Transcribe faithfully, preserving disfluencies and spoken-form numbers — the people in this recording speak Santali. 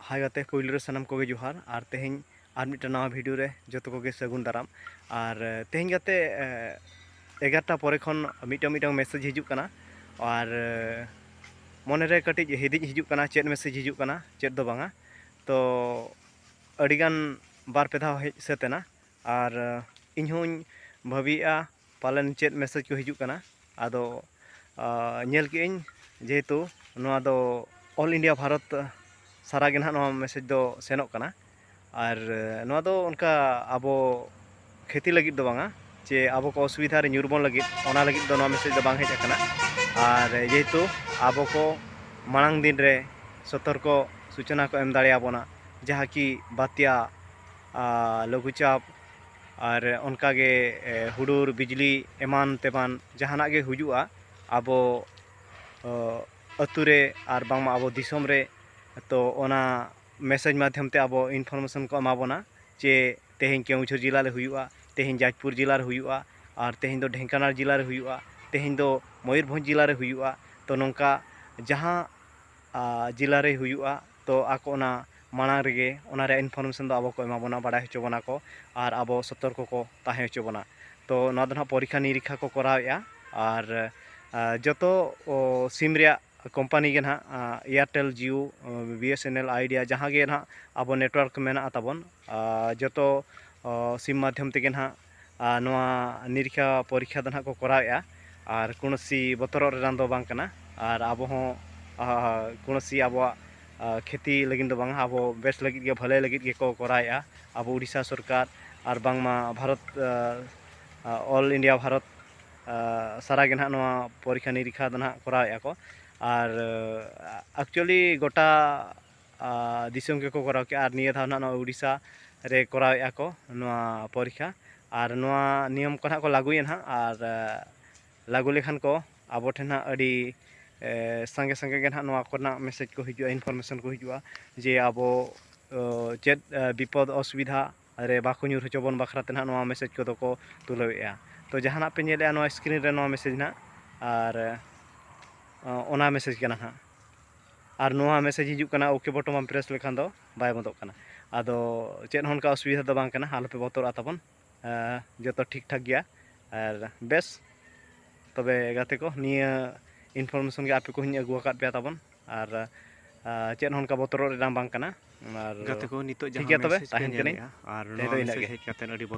ᱦᱟᱭ ᱜᱟᱛᱮ, ᱯᱳᱭᱞᱳ ᱨᱮ ᱥᱟᱱᱟᱢ ᱠᱚᱜᱮ ᱡᱚᱦᱟᱨ᱾ ᱟᱨ ᱛᱮᱦᱮᱧ ᱟᱨ ᱢᱤᱫᱴᱟᱝ ᱱᱟᱣᱟ ᱵᱷᱤᱰᱤᱭᱳ ᱨᱮ ᱡᱚᱛᱚ ᱠᱚᱜᱮ ᱥᱟᱹᱜᱩᱱ ᱫᱟᱨᱟᱢ᱾ ᱟᱨ ᱛᱮᱦᱮᱧ ᱜᱟᱛᱮ, ᱮᱜᱟᱨᱚᱴᱟ ᱯᱚᱨᱮ ᱠᱷᱚᱱ ᱢᱤᱫᱴᱟᱝ ᱢᱤᱫᱴᱟᱝ ᱢᱮᱥᱮᱡᱽ ᱦᱤᱡᱩᱜ ᱠᱟᱱᱟ᱾ ᱟᱨ ᱢᱚᱱᱮᱨᱮ ᱠᱟᱹᱴᱤᱡ ᱦᱤᱫᱤᱡ ᱦᱤᱡᱩᱜ ᱠᱟᱱᱟ, ᱪᱮᱫ ᱢᱮᱥᱮᱡᱽ ᱦᱤᱡᱩᱜ ᱠᱟᱱᱟ, ᱪᱮᱫ ᱫᱚ ᱵᱟᱝᱟ᱾ ᱛᱚ ᱟᱹᱰᱤᱜᱟᱱ ᱵᱟᱨ ᱯᱮ ᱫᱷᱟᱣ ᱦᱮᱡ ᱥᱟᱹᱛ ᱮᱱᱟ᱾ ᱟᱨ ᱤᱧᱦᱚᱸᱧ ᱵᱷᱟᱹᱵᱤᱭᱮᱫᱼᱟ ᱯᱟᱞᱮᱱ ᱪᱮᱫ ᱢᱮᱥᱮᱡᱽ ᱠᱚ ᱦᱤᱡᱩᱜ ᱠᱟᱱᱟ᱾ ᱟᱫᱚ ᱧᱮᱞ ᱠᱮᱫᱟᱹᱧ, ᱡᱮᱦᱮᱛᱩ ᱱᱚᱣᱟ ᱫᱚ ᱚᱞ ᱤᱱᱰᱤᱭᱟ ᱵᱷᱟᱨᱚᱛ ᱥᱟᱨᱟ ᱜᱮ ᱱᱟᱦᱟᱜ ᱱᱚᱣᱟ ᱢᱮᱥᱮᱡᱽ ᱫᱚ ᱥᱮᱱᱚᱜ ᱠᱟᱱᱟ᱾ ᱟᱨ ᱱᱚᱣᱟ ᱫᱚ ᱚᱱᱠᱟ ᱟᱵᱚ ᱠᱷᱮᱛᱤ ᱞᱟᱹᱜᱤᱫ ᱫᱚ ᱵᱟᱝᱟ, ᱪᱮ ᱟᱵᱚ ᱠᱚ ᱚᱥᱩᱵᱤᱫᱷᱟ ᱨᱮ ᱧᱩᱨ ᱵᱚᱱ ᱞᱟᱹᱜᱤᱫ, ᱚᱱᱟ ᱞᱟᱹᱜᱤᱫ ᱫᱚ ᱱᱚᱣᱟ ᱢᱮᱥᱮᱡᱽ ᱫᱚ ᱵᱟᱝ ᱦᱮᱡ ᱟᱠᱟᱱᱟ᱾ ᱟᱨ ᱡᱮᱦᱮᱛᱩ ᱟᱵᱚ ᱠᱚ ᱢᱟᱲᱟᱝ ᱫᱤᱱ ᱨᱮ ᱥᱚᱛᱚᱨᱠᱚ ᱥᱩᱪᱚᱱᱟ ᱠᱚ ᱮᱢ ᱫᱟᱲᱮᱭᱟᱵᱚᱱᱟ, ᱡᱟᱦᱟᱸ ᱠᱤ ᱵᱟᱛᱭᱟ, ᱟᱨ ᱞᱚᱜᱷᱩᱪᱟᱯ, ᱟᱨ ᱚᱱᱠᱟᱜᱮ ᱦᱩᱰᱩᱨ ᱵᱤᱡᱽᱞᱤ ᱮᱢᱟᱱ ᱛᱮᱢᱟᱱ ᱡᱟᱦᱟᱱᱟᱜ ᱜᱮ ᱦᱩᱭᱩᱜᱼᱟ ᱟᱵᱚ ᱟᱹᱛᱩ ᱨᱮ ᱟᱨ ᱵᱟᱝᱢᱟ ᱟᱵᱚ ᱫᱤᱥᱚᱢ ᱨᱮ, ᱛᱚ ᱚᱱᱟ ᱢᱮᱥᱮᱡᱽ ᱢᱟᱫᱽᱫᱷᱚᱢ ᱛᱮ ᱟᱵᱚ ᱤᱱᱯᱷᱚᱨᱢᱮᱥᱚᱱ ᱠᱚ ᱮᱢᱟ ᱵᱚᱱᱟ ᱡᱮ ᱛᱮᱦᱮᱧ ᱠᱮᱣᱚᱱᱡᱷᱚᱨ ᱡᱮᱞᱟ ᱨᱮ ᱦᱩᱭᱩᱜᱼᱟ, ᱛᱮᱦᱮᱧ ᱡᱟᱡᱽᱯᱩᱨ ᱡᱮᱞᱟ ᱨᱮ ᱦᱩᱭᱩᱜᱼᱟ, ᱟᱨ ᱛᱮᱦᱮᱧ ᱫᱚ ᱰᱷᱮᱝᱠᱟᱱᱟᱞ ᱡᱮᱞᱟ ᱨᱮ ᱦᱩᱭᱩᱜᱼᱟ, ᱛᱮᱦᱮᱧ ᱫᱚ ᱢᱚᱭᱩᱨᱵᱷᱚᱸᱡᱽ ᱡᱮᱞᱟ ᱨᱮ ᱦᱩᱭᱩᱜᱼᱟ᱾ ᱛᱚ ᱱᱚᱝᱠᱟ ᱡᱟᱦᱟᱸ ᱡᱮᱞᱟ ᱨᱮ ᱦᱩᱭᱩᱜᱼᱟ, ᱛᱚ ᱟᱠᱚ ᱚᱱᱟ ᱢᱟᱲᱟᱝ ᱨᱮᱜᱮ ᱚᱱᱟ ᱨᱮᱭᱟᱜ ᱤᱱᱯᱷᱚᱨᱢᱮᱥᱚᱱ ᱫᱚ ᱟᱵᱚ ᱠᱚ ᱮᱢᱟ ᱵᱚᱱᱟ, ᱵᱟᱲᱟᱭ ᱦᱚᱪᱚ ᱵᱚᱱᱟ ᱠᱚ, ᱟᱨ ᱟᱵᱚ ᱥᱚᱛᱚᱨᱠᱚ ᱠᱚ ᱛᱟᱦᱮᱸ ᱦᱚᱪᱚ ᱵᱚᱱᱟ᱾ ᱛᱚ ᱱᱚᱣᱟ ᱫᱚ ᱱᱟᱦᱟᱜ ᱯᱚᱨᱤᱠᱠᱷᱟ ᱱᱤᱨᱤᱠᱠᱷᱟ ᱠᱚ ᱠᱚᱨᱟᱣᱮᱫᱼᱟ᱾ ᱟᱨ ᱡᱚᱛᱚ ᱥᱤᱢ ᱨᱮᱭᱟᱜ ᱠᱳᱢᱯᱟᱱᱤ ᱜᱮ ᱱᱟᱦᱟᱜ, Airtel, Jio, B S N L, idea, ᱡᱟᱦᱟᱸ ᱜᱮ ᱱᱟᱦᱟᱜ ᱟᱵᱚ ᱱᱮᱴᱣᱟᱨᱠ ᱢᱮᱱᱟᱜᱼᱟ ᱛᱟᱵᱚᱱ, ᱡᱚᱛᱚ ᱥᱤᱢ ᱢᱟᱫᱽᱫᱷᱚᱢ ᱛᱮᱜᱮ ᱱᱟᱦᱟᱜ ᱱᱚᱣᱟ ᱱᱤᱨᱤᱠᱠᱷᱟ ᱯᱚᱨᱤᱠᱠᱷᱟ ᱫᱚ ᱱᱟᱦᱟᱜ ᱠᱚ ᱠᱚᱨᱟᱣᱮᱫᱼᱟ᱾ ᱟᱨ ᱠᱳᱱᱳᱥᱤ ᱵᱚᱛᱚᱨᱚᱜ ᱨᱮᱱᱟᱜ ᱫᱚ ᱵᱟᱝ ᱠᱟᱱᱟ᱾ ᱟᱨ ᱟᱵᱚ ᱦᱚᱸ ᱠᱳᱱᱳᱥᱤ ᱟᱵᱚᱣᱟᱜ ᱠᱷᱮᱛᱤ ᱞᱟᱹᱜᱤᱫ ᱫᱚ ᱵᱟᱝᱟ, ᱟᱵᱚ ᱵᱮᱥ ᱞᱟᱹᱜᱤᱫ ᱜᱮ, ᱵᱷᱟᱹᱞᱟᱹᱭ ᱞᱟᱹᱜᱤᱫ ᱜᱮᱠᱚ ᱠᱚᱨᱟᱣᱮᱫᱼᱟ ᱟᱵᱚ ᱩᱰᱤᱥᱟ ᱥᱚᱨᱠᱟᱨ ᱟᱨ ᱵᱟᱝᱢᱟ ᱵᱷᱟᱨᱚᱛ, ᱚᱞ ᱤᱱᱰᱤᱭᱟ ᱵᱷᱟᱨᱚᱛ ᱥᱟᱨᱟ ᱜᱮ ᱱᱟᱦᱟᱜ ᱱᱚᱣᱟ ᱯᱚᱨᱤᱠᱠᱷᱟ ᱱᱤᱨᱤᱠᱠᱷᱟ ᱫᱚ ᱱᱟᱦᱟᱜ ᱠᱚᱨᱟᱣᱮᱫᱼᱟ ᱠᱚ᱾ ᱟᱨ ᱮᱠᱪᱩᱭᱮᱞᱤ ᱜᱚᱴᱟ ᱫᱤᱥᱚᱢ ᱜᱮᱠᱚ ᱠᱚᱨᱟᱣ ᱠᱮᱜᱼᱟ᱾ ᱟᱨ ᱱᱤᱭᱟᱹ ᱫᱷᱟᱣ ᱱᱟᱦᱟᱜ ᱱᱚᱣᱟ ᱩᱰᱤᱥᱟ ᱨᱮ ᱠᱚᱨᱟᱣᱮᱫᱼᱟ ᱠᱚ ᱱᱚᱣᱟ ᱯᱚᱨᱤᱠᱠᱷᱟ᱾ ᱟᱨ ᱱᱚᱣᱟ ᱱᱤᱭᱚᱢ ᱠᱚ ᱱᱟᱦᱟᱜ ᱠᱚ ᱞᱟᱹᱜᱩᱭᱟ ᱱᱟᱦᱟᱜ᱾ ᱟᱨ ᱞᱟᱹᱜᱩ ᱞᱮᱠᱷᱟᱱ ᱠᱚ ᱟᱵᱚ ᱴᱷᱮᱱ ᱱᱟᱦᱟᱜ ᱟᱹᱰᱤ ᱥᱟᱸᱜᱮ ᱥᱟᱸᱜᱮ ᱜᱮ ᱱᱟᱦᱟᱜ ᱱᱚᱣᱟ ᱠᱚᱨᱮᱱᱟᱜ ᱢᱮᱥᱮᱡᱽ ᱠᱚ ᱦᱤᱡᱩᱜᱼᱟ, ᱤᱱᱯᱷᱚᱨᱢᱮᱥᱚᱱ ᱠᱚ ᱦᱤᱡᱩᱜᱼᱟ, ᱡᱮ ᱟᱵᱚ ᱪᱮᱫ ᱵᱤᱯᱚᱫ ᱚᱥᱩᱵᱤᱫᱷᱟ ᱨᱮ ᱵᱟᱠᱚ ᱧᱩᱨ ᱦᱚᱪᱚ ᱵᱚᱱ ᱵᱟᱠᱷᱨᱟ ᱛᱮ ᱱᱟᱦᱟᱜ ᱱᱚᱣᱟ ᱢᱮᱥᱮᱡᱽ ᱠᱚᱫᱚ ᱠᱚ ᱛᱩᱞᱟᱹᱣᱮᱫᱼᱟ᱾ ᱛᱚ ᱡᱟᱦᱟᱱᱟᱜ ᱯᱮ ᱧᱮᱞᱮᱫᱼᱟ ᱱᱚᱣᱟ ᱥᱠᱨᱤᱱ ᱨᱮ, ᱱᱚᱣᱟ ᱢᱮᱥᱮᱡᱽ ᱱᱟᱦᱟᱜ, ᱟᱨ ᱚᱱᱟ ᱢᱮᱥᱮᱡᱽ ᱠᱟᱱᱟ ᱱᱟᱦᱟᱜ᱾ ᱟᱨ ᱱᱚᱣᱟ ᱢᱮᱥᱮᱡᱽ ᱦᱤᱡᱩᱜ ᱠᱟᱱᱟ, OK ᱵᱚᱴᱚᱢ ᱵᱟᱢ ᱯᱨᱮᱥ ᱞᱮᱠᱷᱟᱱ ᱫᱚ ᱵᱟᱭ ᱵᱚᱱᱫᱚᱜ ᱠᱟᱱᱟ᱾ ᱟᱫᱚ ᱪᱮᱫ ᱦᱚᱸ ᱚᱱᱠᱟ ᱚᱥᱩᱵᱤᱫᱷᱟ ᱫᱚ ᱵᱟᱝ ᱠᱟᱱᱟ, ᱟᱞᱚᱯᱮ ᱵᱚᱛᱚᱨᱚᱜᱼᱟ ᱛᱟᱵᱚᱱ᱾ ᱟᱨ ᱡᱚᱛᱚ ᱴᱷᱤᱠ ᱴᱷᱟᱠ ᱜᱮᱭᱟ᱾ ᱟᱨ ᱵᱮᱥ, ᱛᱚᱵᱮ ᱜᱟᱛᱮ ᱠᱚ, ᱱᱤᱭᱟᱹ ᱤᱱᱯᱷᱚᱨᱢᱮᱥᱚᱱ ᱜᱮ ᱟᱯᱮ ᱠᱚᱦᱚᱸᱧ ᱟᱹᱜᱩ ᱟᱠᱟᱫ ᱯᱮᱭᱟ ᱛᱟᱵᱚᱱ᱾ ᱟᱨ ᱟᱨ ᱪᱮᱫ ᱦᱚᱸ ᱚᱱᱠᱟ ᱵᱚᱛᱚᱨᱚᱜ ᱨᱮᱱᱟᱜ ᱵᱟᱝ ᱠᱟᱱᱟ᱾ ᱟᱨ ᱜᱟᱛᱮ ᱠᱚ, ᱱᱤᱛᱚᱜ ᱴᱷᱤᱠ ᱡᱟᱦᱟᱸ ᱜᱮᱭᱟ, ᱛᱚᱵᱮ ᱢᱮᱥᱮᱡᱽ ᱯᱮ ᱛᱟᱦᱮᱱ ᱧᱮᱞ ᱠᱟᱹᱱᱟᱹᱧ᱾ ᱮᱫᱼᱟ, ᱟᱨ ᱛᱮᱦᱮᱧ ᱱᱚᱣᱟ ᱫᱚ ᱤᱱᱟᱹᱜ ᱢᱮᱥᱮᱡᱽ ᱜᱮ᱾ ᱦᱮᱡ ᱠᱟᱛᱮ ᱟᱹᱰᱤ ᱵᱚᱛᱚᱨ